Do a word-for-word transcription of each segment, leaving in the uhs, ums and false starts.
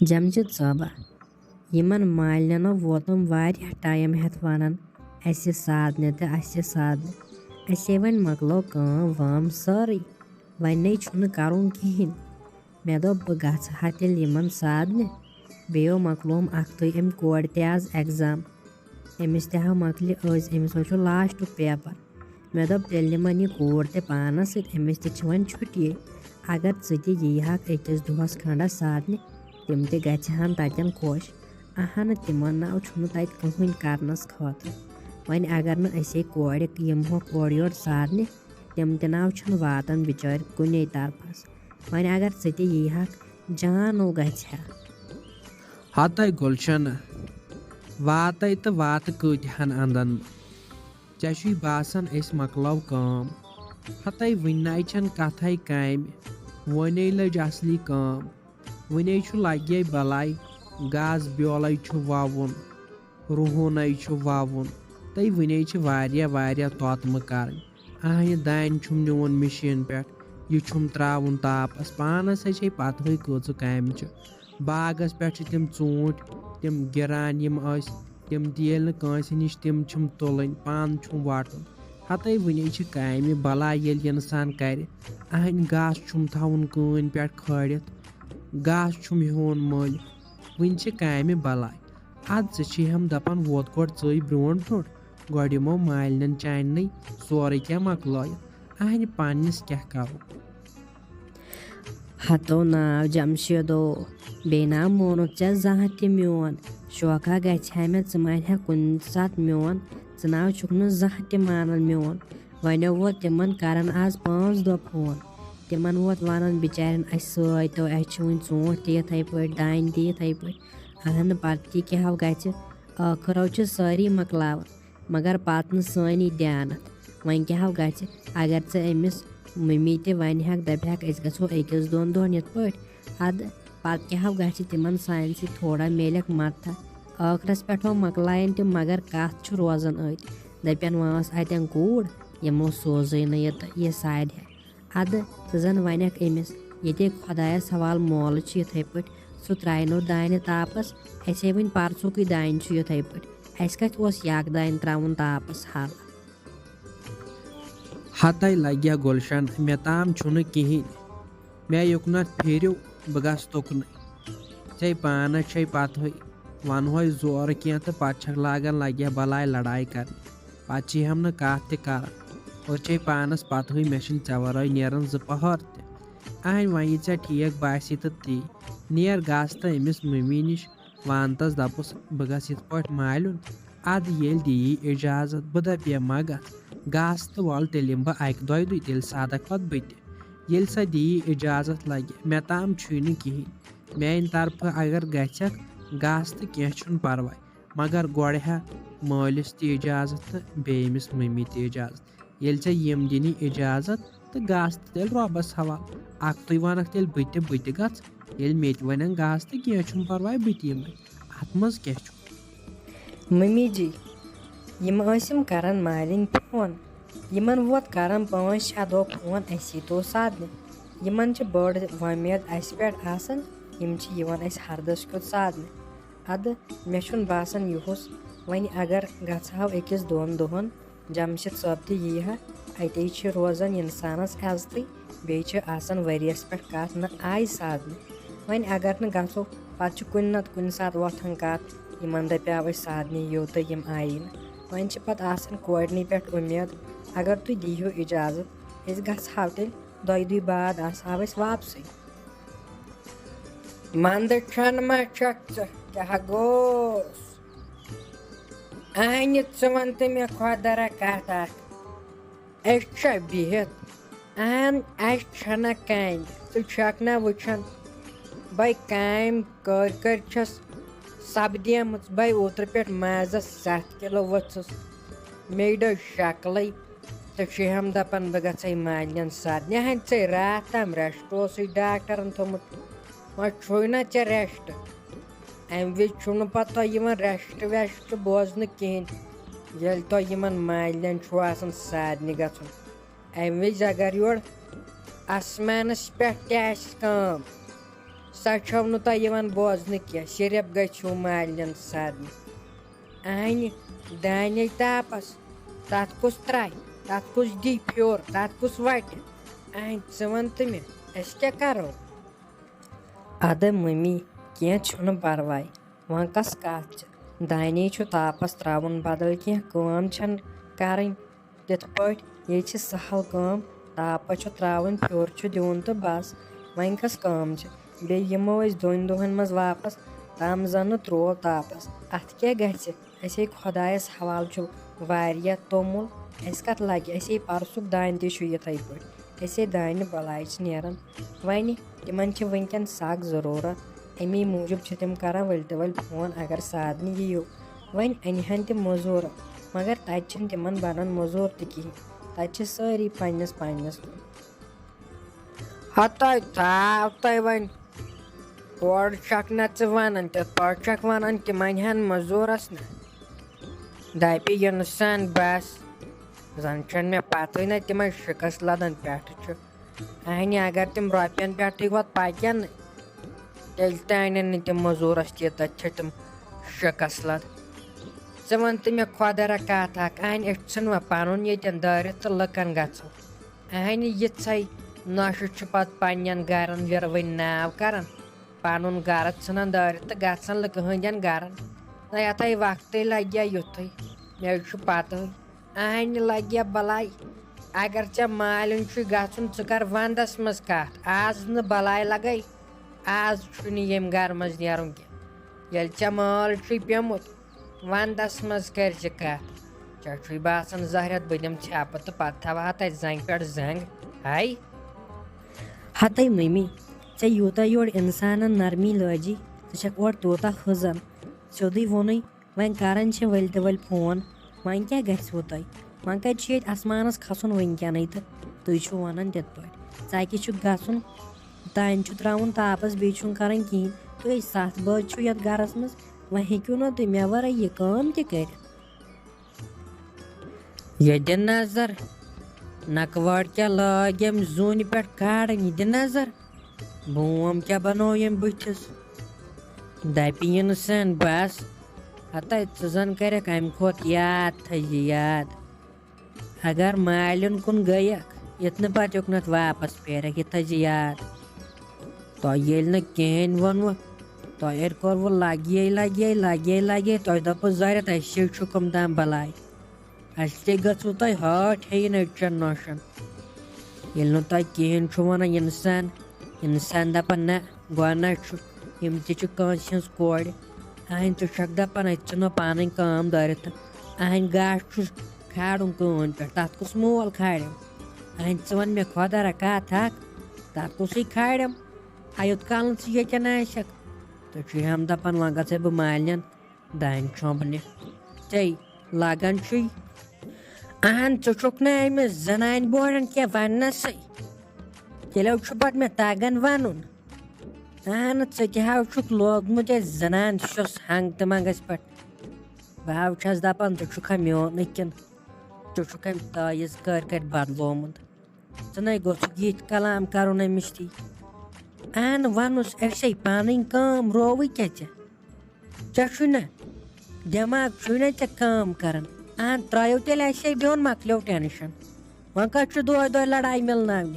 جمجد صٲبہ، یِمن مالنٮ۪نو ووتُم واریاہ ٹایم ہٮ۪تھ ونان، "اسہِ سادنہِ تہٕ اسہِ سادنہِ۔ اسے وۄنۍ مۄکلٲو کٲم وٲم سٲرٕے، وۄنۍ نے چھُنہٕ کرُن کِہیٖنۍ۔" مےٚ دوٚپ، "بہٕ گژھٕ ہا تیٚلہِ یِمن سادنہِ۔" بیٚیو مۄکلوم اکھتُے أمۍ کورِ تہِ آز ایگزام، أمِس تہِ ہا مۄکلہِ أزۍ، أمِس حظ چھُ لاسٹُک پیپر۔ مےٚ دوٚپ، "تیٚلہِ نِمن یہِ کوٗر تہِ پانس سۭتۍ، أمِس تہِ چھِ وۄنۍ چھُٹیے۔ اگر ژٕ تہِ ییٖہَکھ أکِس دۄہس کھنڈس سادنہِ، تِم تہِ گژھِ ہن تتٮ۪ن خۄش۔ اہنہٕ، تِمن ناو چھُنہٕ تتہِ کٕہٕنۍ کرنس خٲطرٕ۔ وۄنۍ اگر نہٕ أسے کورِ یِمہوکھ اورٕ یورٕ سارنہِ، تِم تہِ ناو چھِنہٕ واتان بِچٲرۍ کُنے طرفس۔ وۄنۍ اگر ژٕ تہِ ییٖہَکھ، جانو گژھِ ہا۔" ہتے گُلشن، واتے تہٕ واتہٕ کۭتۍ ہن اندن بہٕ؟ ژےٚ چھُے باسان أسۍ مۄکلاو کٲم؟ ہتے وٕنہِ نَے چھَنہٕ کتھے کامہِ، وۄنے لٔج اصلی کٲم۔ وٕنے چھُ لگے بلاے، گاسہٕ بیولے چھُ وَوُن، رُہُنے چھُ وَوُن، تہٕ وٕنے چھِ واریاہ واریاہ توتمہٕ کرٕنۍ۔ اہنہِ دانہِ چھُم نیوٗن مِشیٖن پٮ۪ٹھ، یہِ چھُم ترٛاوُن تاپس، پانس ہے چھے پتہٕے کۭژٕ کامہِ چھِ۔ باغس پٮ۪ٹھ چھِ تِم ژوٗنٛٹھۍ، تِم گِران یِم ٲسۍ، تِم تہِ ییٚلہِ نہٕ کٲنٛسہِ نِش، تِم چھِم تُلٕنۍ، پن چھُم وٹُن۔ ہتے وٕنے چھِ کامہِ بلاے ییٚلہِ انسان کرِ۔ اہنہِ گاسہٕ چھُم تھاوُن کٲنۍ پٮ۪ٹھ کھٲلِتھ، گاسہٕ چھُم ہیوٚن مٔلۍ، وٕنہِ چھِ کامہِ بلاے۔ ادٕ ژٕ چھِ ہم دپان ووت گۄڈٕ ژٕے برونٛٹھ برونٛٹھ، گۄڈٕ یِمو مالنٮ۪ن چاننٕے سورُے کینٛہہ مۄکلٲیِتھ، اہنہِ پننِس کیٛاہ کرو؟ ہتو ناو جمشیدو، بیٚیہِ ناو مونُتھ ژےٚ زانٛہہ تہِ میون۔ شوقا گژھِ ہا مےٚ ژٕ مانہِ ہا کُنہِ ساتہٕ میون، ژٕ ناو چھُکھ نہٕ زانٛہہ تہِ مانان میون۔ وۄنۍ ووت تِمن کران آز پانٛژھ دۄہ فون۔ تِمن ووت ونان بِچارٮ۪ن، "اسہِ سۭتۍ تو، اسہِ چھِ وُنہِ ژوٗنٛٹھۍ تہِ یِتھے پٲٹھۍ، دانہِ تہِ یِتھے پٲٹھۍ۔" اہنہٕ، پتہٕ تہِ کیٛاہ ہو گژھِ؟ ٲخٕر ہو چھِ سٲری مۄکلاوان، مگر پتہٕ نہٕ سٲنی دیانت۔ وۄنۍ کیٛاہ ہو گژھِ؟ اگر ژٕ أمِس مٔمی تہِ ونہِ ہکھ، دپہِ ہکھ، "أسۍ گژھو أکِس دۄن دۄہن یِتھ پٲٹھۍ"، ادٕ پتہٕ کیٛاہ ہو گژھِ؟ تِمن سانہِ سۭتۍ تھوڑا میلکھ مدتھا۔ ٲخرس پٮ۪ٹھ ہو مۄکلاین تِم، مگر کتھ چھُ روزان أتھۍ۔ دپن وٲنٛس اتٮ۪ن کوٗر، یِمو سوزٕے نہٕ یہِ تہٕ یہِ سارِ ہا۔ ادٕ ژٕ زن ونکھ أمِس، ییٚتے خۄدایس حوالہٕ مولہٕ چھُ یِتھے پٲٹھۍ، سُہ ترٛاینو دانہِ تاپس، اسے وُنہِ پرژُکٕے دانہِ چھُ یِتھے پٲٹھۍ، اسہِ کتہِ اوس یہِ اکھ دانہِ ترٛاوُن تاپس حل؟ ہتے لگیا گُلشن، مےٚ تام چھُنہٕ کِہیٖنۍ، مےٚ یُکنتھ پھیرِو، بہٕ گژھٕ تُکنٕے۔ ژے پانس چھے پتہٕے، ونہوے زورٕ کینٛہہ تہٕ پتہٕ چھکھ لاگان لگیا بلاے لڑاے کرنہِ۔ پتہٕ چھِ ہم نہٕ کتھ تہِ کران۔ اور چھے پانس پتہٕے، مےٚ چھِنہٕ ژےٚ ورٲے نیران زٕ پہر تہِ۔ اہنۍ، وۄنۍ یہِ ژےٚ ٹھیک باسی تہٕ تی۔ نیر گژھ تہٕ أمِس مٔمی نِش، وَن تس، دپُس، بہٕ گژھٕ یِتھ پٲٹھۍ مالیُن۔ ادٕ ییٚلہِ دِیی اجازت، بہٕ دپہٕ یہِ ما گژھ۔ گژھ تہٕ وَل، تیٚلہِ یِمہٕ بہٕ اکہِ دۄیہِ دُے، تیٚلہِ سادکھ پتہٕ بہٕ تہِ۔ ییٚلہِ سۄ دِیی اجازت، لگہِ مےٚ تام چھُے نہٕ کِہیٖنۍ۔ میانہِ طرفہٕ اگر گژھکھ، گژھ تہٕ کینٛہہ چھُنہٕ پرواے۔ مگر گۄڈٕ ہا مٲلِس تہِ اجازت تہٕ بیٚیہِ أمِس مٔمی تہِ اجازت۔ ییٚلہِ ژےٚ یِم دِنی اجازت تہٕ گژھ تہٕ تیٚلہِ رۄبس حوالہٕ۔ اکھتُے ونکھ تیٚلہِ بہٕ تہِ، بہٕ تہِ گژھٕ۔ ییٚلہِ مےٚ تہِ ونن گژھ تہٕ کینٛہہ چھُنہٕ پرواے، بہٕ تہِ یِمے۔ اتھ منٛز کیٛاہ چھُ؟ مٔمی جی، یِم ٲسِم کران مالِنۍ فون۔ یِمن ووت کران پانٛژھ شےٚ دۄہ فون، اَسی تو سادنہِ۔ یِمن چھِ بٔڑ وۄمید اَسہِ پٮ۪ٹھ آسان، یِم چھِ یِوان اَسہِ ہردس کیُتھ سادنہِ۔ ادٕ مےٚ چھُنہٕ باسان یُہُس، وۄنۍ اگر گژھٕ ہاو أکِس دۄن دۄہن، جمشید صٲب تہِ یی ہا، اتے چھِ روزان انسانس عزتٕے، بیٚیہِ چھِ آسان ؤریس پٮ۪ٹھ کتھ نہ آیہِ سادنہِ۔ وۄنۍ اگر نہٕ گژھو، پتہٕ چھِ کُنہِ نتہٕ کُنہِ ساتہٕ وۄتھان کتھ، یِمن دپیاو أسۍ سادنہِ یِیِو تہٕ یِم آیی نہٕ۔ وۄنۍ چھِ پتہٕ آسان کورِنٕے پٮ۪ٹھ اُمید، اگر تُہۍ دِیِو اجازت، أسۍ گژھٕ ہاو تیٚلہِ دۄیہِ دُہۍ بعد آسہٕ ہاو أسۍ واپسٕے۔ مندٕ چھَن ما چھَکھ ژٕ؟ کیٛاہ گوٚوس؟ اہنہِ، ژٕ وَن تہٕ مےٚ خۄدا را کَتھ اَکھ۔ أسۍ چھا بِہِتھ؟ اہن، اَسہِ چھَنہ کامہِ۔ ژٕ چھَکھ نہ وٕچھان، بَے کامہِ کٔرۍ کٔرۍ چھَس سپدیمٕژ۔ بَے اوترٕ پٮ۪ٹھ مازَس سَتھ کِلوٗ ؤژھٕس۔ مے ڈٔج شکلٕے۔ تہٕ چھِ ہم دَپان بہٕ گژھَے مالِنٮ۪ن سادنہِ۔ اہن، ژے راتھ تام ریسٹ اوسُے ڈاکٹرن تھوٚمُت، وۄنۍ چھُے نہ ژےٚ ریسٹ۔ اَمہِ وِزِ چھُنہٕ پَتہٕ تۄہہِ یِوان ریسٹ ویسٹ بوزنہٕ کِہیٖنۍ، ییٚلہِ تۄہہِ یِمن مالِنٮ۪ن چھُ آسان سارنٕے گژھُن۔ اَمہِ وِزِ اگر یورٕ آسمانَس پٮ۪ٹھ تہِ آسہِ کٲم، سۄ چھو نہٕ تۄہہِ یِوان بوزنہٕ کینٛہہ، صرف گٔژھِو مالِنٮ۪ن سادنہِ۔ اہنہِ دانے تاپس، تتھ کُس ترایہِ، تتھ کُس دی پھیوٚر، تتھ کُس وٹہِ؟ اہنہِ ژٕ وَن تہٕ مےٚ، أسۍ کیٛاہ کرو؟ ادٕ ممی، کینٛہہ چھُنہٕ پرواے، وۄنۍ کس کتھ چھِ؟ دانے چھُ تاپس تراوُن، بدل کینٛہہ کٲم چھنہٕ کرٕنۍ۔ تِتھ پٲٹھۍ ییٚتہِ چھِ سہل کٲم، تاپس چھُ تراوُن، پھیوٚر چھُ دیُن تہٕ بس۔ وۄنۍ کس کٲم چھِ؟ بیٚیہِ یِمو أسۍ دۄن دۄہن منٛز واپس، تام زن نہٕ تروو تاپس۔ اتھ کیٛاہ گژھِ؟ اسے خۄدایس حوالہٕ چھُ واریاہ توٚمُل، اسہِ کتھ لگہِ؟ اسے پرسُک دانہِ تہِ چھُ یِتھے پٲٹھۍ، اسے دانہِ بلاے چھِ نیران۔ وۄنۍ تِمن چھِ وٕنکٮ۪ن سخ ضروٗرت، امی موٗجوٗب چھِ تِم کران ؤلۍ تہٕ ؤلۍ فون اگر سادنہِ یِیِو۔ وۄنۍ انہِ ہن تِم مٔزوٗر، مگر تتہِ چھِنہٕ تِمن بنان مٔزوٗر تہِ کِہیٖنۍ، تتہِ چھِ سٲری پننِس پننِس کُن۔ ہتاے تھاو تۄہہِ وۄنۍ، اورٕ چھکھ نہ ژٕ ونان، تِتھ پٲٹھۍ چھکھ ونان تِم انہِ ہن مٔزوٗرس نہ۔ دپہِ اِنسان بس، زن چھنہٕ مےٚ پتہٕے نہ تِمن شِکس لدن پٮ۪ٹھٕ چھُ۔ اہنہِ اگر تِم رۄپین پٮ۪ٹھٕے وۄت پکن، تیٚلہِ تہِ انن نہٕ تِم مٔزوٗرس تہِ، تتہِ چھِ تِم شِکس لد۔ ژٕ وَن تہٕ مےٚ خۄدا را کَتھ اَکھ، اَہَنہِ أسۍ ژھٕنوا پَنُن ییٚتٮ۪ن دٲرِتھ تہٕ لُکَن گژھو؟ اَہَنہِ یِژھَے نۄشہِ چھِ پَتہٕ پنٛنٮ۪ن گَرَن وِروٕنۍ ناو کَران، پَنُن گَرٕ ژھٕنان دٲرِتھ تہٕ گژھان لُکہٕ ہٕنٛدٮ۪ن گَرَن۔ نہ یَتھَے وقتٕے لَگہِ ہا یُتھُے، مےٚ چھُ پَتہٕ۔ اہنہِ لگہِ بلاے۔ اگر ژےٚ مالِن چھُے گژھُن، ژٕ کر ونٛدس منٛز کتھ۔ آز نہٕ بلاے لگے، آز چھُنہٕ ییٚمہِ گرٕ منٛز نیرُن کینٛہہ۔ ییٚلہِ ژےٚ مال چھُے پیومُت، ونٛدس منٛز کر زِ کتھ۔ ژےٚ چھُے باسان زہرٮ۪تھ بہٕ دِمہٕ ژھٮ۪پہٕ تہٕ پتہٕ تھاوہا تتہِ زنٛگہِ پٮ۪ٹھ زنٛگ۔ ہاے۔ ہتے ممی، ژےٚ یوٗتاہ یورٕ انسانن نرمی لٲجی، ژٕ چھکھ اورٕ تیوٗتاہ ہٕزن۔ سیوٚدُے ووٚنُے، وۄنۍ کران چھِ ؤلۍ تہٕ ؤلۍ فون، وۄنۍ کیٛاہ گژھِوٕ تۄہہِ؟ وۄنۍ کتہِ چھُ ییٚتہِ آسمانس کھسُن وٕنکیٚنٕے تہٕ تُہۍ چھِو ونان تِتھ پٲٹھۍ؟ ژکہِ چھُ گژھُن، دانہِ چھُ ترٛاوُن تاپس، بیٚیہِ چھُنہٕ کران کِہیٖنۍ۔ تُہۍ ستھ بٲژ چھِو یتھ گرس منٛز، وۄنۍ ہیٚکِو نہ تُہۍ مےٚ ورٲے یہِ کٲم تہِ کٔرِتھ؟ یہِ دِ نظر، نکوٲڑ کیٛاہ لٲگۍ أمۍ زوٗنہِ پٮ۪ٹھ کھالٕنۍ، یہِ دِ نظر۔ بوم کیٛاہ بنوو ییٚمۍ بٕتھِس؟ دَپہِ اِنسان، بس، ہتے ژٕ زن کرکھ امہِ کھۄتہٕ یاد، تھٲیزِ یاد۔ اگر مالِن کُن گٔیکھ، یتھ نہٕ پتہٕ یوٚکنتھ واپس پھیرکھ، یہِ تھٲیزِ یاد۔ تۄہہِ ییٚلہِ نہٕ کِہیٖنۍ ووٚنوٕ، تۄہہِ ییٚلہِ کوٚروٕ لگے لگے لگے لگے، تۄہہِ دوٚپوٕ زرت اَسہِ چھُ کم تام بلاے۔ اَسہِ تہِ گٔژھوٕ تۄہہِ ہٲٹھ ہیٚیِن أڑچن نوشن۔ ییٚلہِ نہٕ تۄہہِ کِہیٖنۍ چھُ وَنان اِنسان، اِنسان دَپان، نہ، گۄناہ چھُ، یِم تہِ چھِ کٲنٛسہِ ہٕنٛز کورِ۔ اَہَنۍ ژٕ چھَکھ دَپان، اَتہِ ژھٕنو پانَے کٲم دٲرِتھ۔ اَہَنۍ گاسہٕ چھُس کھالُن کٲنۍ پٮ۪ٹھ، تَتھ کُس مول کھالٮ۪م؟ اَہَنۍ ژٕ وَن مےٚ خۄدا را کَتھ اَکھ، تَتھ کُسٕے کھالٮ۪م؟ آ، یوٚت کال نہٕ ژٕ ییٚتٮ۪ن آسَکھ، ژٕ چھُے ہَم دَپان، وۄنۍ گژھے بہٕ مالِنٮ۪ن دانہِ چھۄمبنہِ۔ ژے لگان چھُے۔ اہن، ژٕ چھُکھ نہٕ أمِس زنانہِ بورن کینٛہہ وننسٕے۔ تیٚلہِ چھُ پتہٕ مےٚ تگان ونُن۔ اہن، ژٕ تہِ ہاو چھُکھ لوگمُت یہِ زنان چھُس ہنگ تہٕ منگس پٮ۪ٹھ۔ بہٕ ہاو چھَس دپان، ژٕ چھُکھا میونٕے کِنہٕ ژٕ چھُکھ أمۍ تٲیٖز کٔرۍ کٔرۍ بدلومُت؟ ژٕ نے گوٚژھُکھ یِتھۍ کلام کرُن أمِس تھی۔ اہن، ونُس، أسے پانٕے کٲم رووٕے کیٛاہ ژےٚ؟ ژےٚ چھُے نہ دٮ۪ماغ، چھُے نہ ژےٚ کٲم کران؟ اہن، ترٛٲیِو تیٚلہِ اَسے بیوٚن، مۄکلیو ٹٮ۪نشن۔ وۄنۍ کَتہِ چھُ دۄہَے دۄہَے لڑایہِ مِلناونہِ؟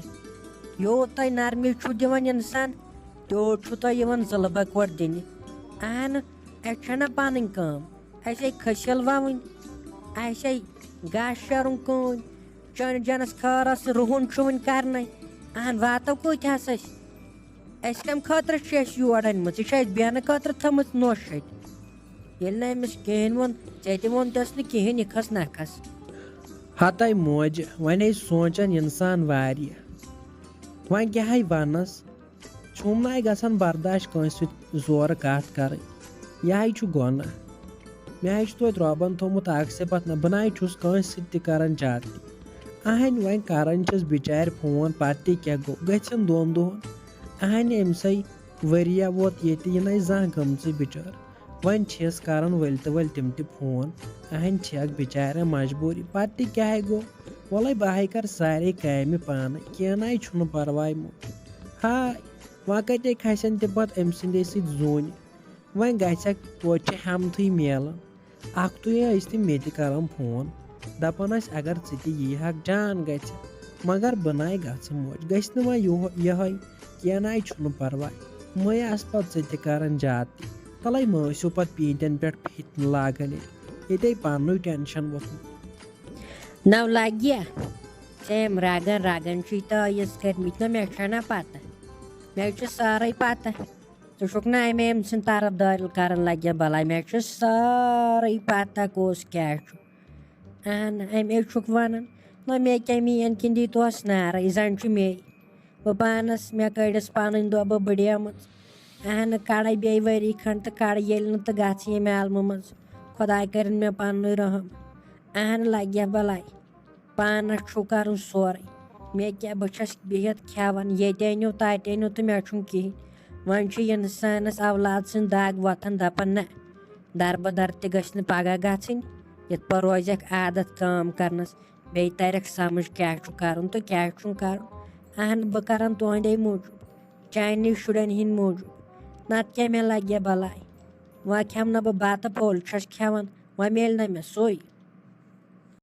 یوٗت تۄہہِ نرمی چھُو دِوان اِنسان، تیوٗت چھُو تۄہہِ یِوان ظُلمہٕ کھۄر دِنہِ۔ اہن، اَسہِ چھَنہ پَنٕنۍ کٲم، اَسے کھٔسِل وَوٕنۍ، اَسے گاسہٕ شیرُن کٲنۍ، چٲنِس جَنَس خٲرَس رُہُن چھُ وٕنہِ کَرنَے۔ اہن، واتو کوٚت ہَس أسۍ؟ اَسہِ کَمہِ خٲطرٕ چھِ اَسہِ یور أنمٕژ؟ یہِ چھِ اَسہِ بیٚہنہٕ خٲطرٕ تھٲومٕژ نوٚش اَتہِ۔ ییٚلہِ نہٕ أمِس کِہیٖنۍ ووٚن، ژےٚ تہِ ووٚن تَس نہٕ کِہیٖنۍ، یہِ کھَس نہ کھَس۔ ہَتَے موجہِ، وۄنۍ ہے سونٛچان اِنسان واریاہ۔ وۄنۍ کیٛاہ ہے وَنَس؟ چھُم نہٕ اَتہِ گژھان برداش کٲنٛسہِ سۭتۍ زورٕ کَتھ کَرٕنۍ۔ یہِ ہے چھُ گۄناہ۔ مےٚ ہے چھُ توتہِ رۄبَن تھوٚومُت اَکھ صِفت نہ، بہٕ نہ ہے چھُس کانٛسہِ سۭتۍ تہِ کَران زیادتی۔ اَہَنۍ وۄنۍ کَران چھِس بِچارِ فون، پَتہٕ تہِ کیٛاہ گوٚو؟ گٔژھِن دۄن دۄہَن۔ اَہَنہِ أمۍ سٕے ؤریہ ووت ییٚتہِ، یہِ نَے زانٛہہ گٔمژٕے بِچٲر۔ وۄنۍ چھِس کران ؤلۍ تہٕ ؤلۍ تِم تہِ فون۔ اہنٛدِ چھکھ بِچارٮ۪ن مجبوٗری، پتہٕ تہِ کیٛاہ گوٚو؟ وَلَے بہٕ ہَے کَرٕ سارے کامہِ پانَے، کینٛہہ نَے چھُنہٕ پرواے مو۔ ہاے، وۄنۍ کَتے کھسن تہِ پَتہٕ أمۍ سٕنٛدے سۭتۍ زوٗنہِ؟ وۄنۍ گژھکھ، توتہِ چھِ ہٮ۪متھٕے میلان۔ اَکھتُے ٲسۍ تِم مےٚ تہِ کران فون، دَپان ٲسۍ، اگر ژٕ تہِ ییٖہَکھ، جان گژھِ۔ مگر بہٕ نَے گژھٕ موج، گژھِ نہٕ وۄنۍ یُہو-، یِہوٚے، کینٛہہ نَے چھُنہٕ پَرواے۔ مَے آسہٕ پَتہٕ ژٕ تہِ کران زیادتی۔ تَلَے مہٕ ٲسِو پَتہٕ پیٖنتٮ۪ن پٮ۪ٹھ فِتنہٕ لاگان ییٚتہِ۔ ییٚتے پَننُے ٹٮ۪نشَن ووٚتھمُت۔ نو لگیا، ژےٚ یِم رگن رگن چھُے تٲیٖز کٔرمٕتۍ نا، مےٚ چھےٚ نا پتہ۔ مےٚ چھُ سٲرٕے پتہ۔ ژٕ چھُکھ نا امہِ أمۍ سٕنٛدۍ طرفدٲری کران لگیا بلاے، مےٚ چھُ سٲرٕے پتہ کُس کیٛاہ چھُ۔ اہن، امے چھُکھ ونان۔ نہ مےٚ کیٛاہ، میٲنۍ کِنۍ دی توس نارے، زن چھُ مے۔ بہٕ پانس، مےٚ کٔڑِس پنٕنۍ دۄہ بہٕ بٕڑیمٕژ۔ اہن، کڑے بیٚیہِ ؤری کھنڈ تہٕ کڑٕ ییٚلہِ نہٕ تہٕ گژھٕ ییٚمہِ عالمہٕ منٛز۔ خۄداے کٔرِن مےٚ پننُے رحم۔ اہن لگیا بلاے۔ پانس چھُو کرُن سورُے۔ مےٚ کیٛاہ، بہٕ چھَس بِہِتھ کھٮ۪وان، ییٚتہِ أنِو تَتہِ أنِو تہٕ مےٚ چھُنہٕ کِہیٖنۍ۔ وۄنۍ چھُ اِنسانس اولاد سٕنٛز دگ وۄتھان، دَپان نہ، دربہٕ در تہِ گژھِ نہٕ پگاہ گژھٕنۍ۔ یِتھ پٲٹھۍ روزٮ۪کھ عادت کٲم کرنس، بیٚیہِ ترٮ۪کھ سمجھ کیٛاہ چھُ کرُن تہٕ کیٛاہ چھُنہٕ کرُن۔ اہن، بہٕ کرن تُہنٛدے موٗجوٗب، چانہِ شُرٮ۪ن ہِنٛدۍ موٗجوٗب۔ نتہٕ کیٛاہ مےٚ لگہِ بلاے؟ وۄنۍ کھٮ۪مہٕ نہٕ بہٕ بتہٕ پھوٚل چھَس کھٮ۪وان، وۄنۍ میلہِ نہ مےٚ سُے۔